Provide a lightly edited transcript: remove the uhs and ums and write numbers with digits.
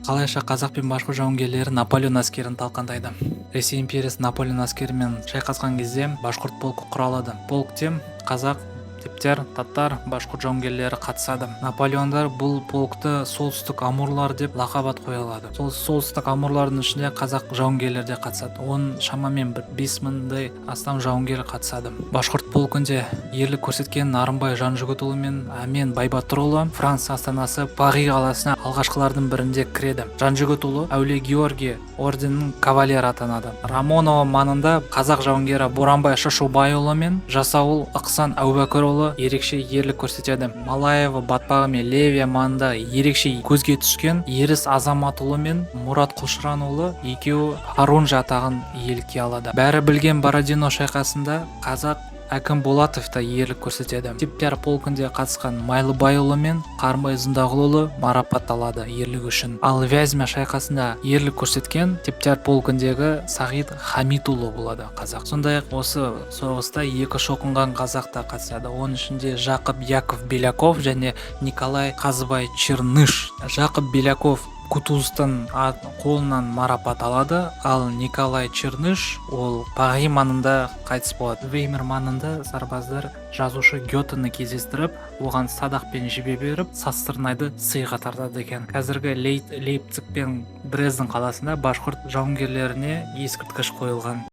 Қалайша қазақ пен башқұрт жауынгерлері Наполеон әскерін талқандайды? Ресей империясы Наполеон әскерімен шайқасқан кезде башқұрт полкі құралады. Полкте қазақ, тептер, татар, башқұрт жауынгерлері қатысады. Наполеондар бұл полкты «солтүстік амурлар» деп лақап ат қоя алады. Сол солтүстік амурлардың ішінде қазақ жауынгерлері де қатысады. Оның шамамен бір 5000-дай астам жауынгер қатысады. Башқұрт полкінде ерлік көрсеткен Нарымбай Жанжігітұлы мен Әмен Байбатырұлы Франция астанасы Пари қаласына алғашқылардың бірінде кіреді. Жанжігітұлы Әулие Георгий орденінің кавалері атанады. Рамонова маңында қазақ жауынгері Боранбай Шашубайұлы мен жасауыл Ықсан Әубәкірұлы ерекше ерлік көрсетеді. Малаева батпағы мен Левия маңында ерекше көзге түскен Еріс Азаматұлы мен Мұрат Құлшыранұлы екеуі хорунжий атағын иелікке алады. Бәрі білген Бородино шайқасында қазақ Әкім Болатов та ерлік көрсетеді. Тептяр полкінде қатысқан Майлыбайұлы мен Қарымбай Зындағұлұлы марапатталады ерлігі үшін. Ал Вязьма шайқасында ерлік көрсеткен Тептяр полкіндегі Сағит Хамитұлы болады, қазақ. Сондай ақ осы соғыста екі шоқынған қазақ та қатысады. Оның ішінде Жақып Яков Беляков және Николай Қазыбай Черныш. Жақып Беляков Кутузовтың қолынан марапат алады, ал Николай Черныш ол Пари маңында қайтыс болады. Веймар маңында сарбаздар жазушы Гетені кездестіріп, оған садақпен жебе беріп, сазсырнайды сыйға тартады екен. Қазіргі Лейпциг пен Дрезден қаласында башқұрт жауынгерлеріне ескерткіш қойылған.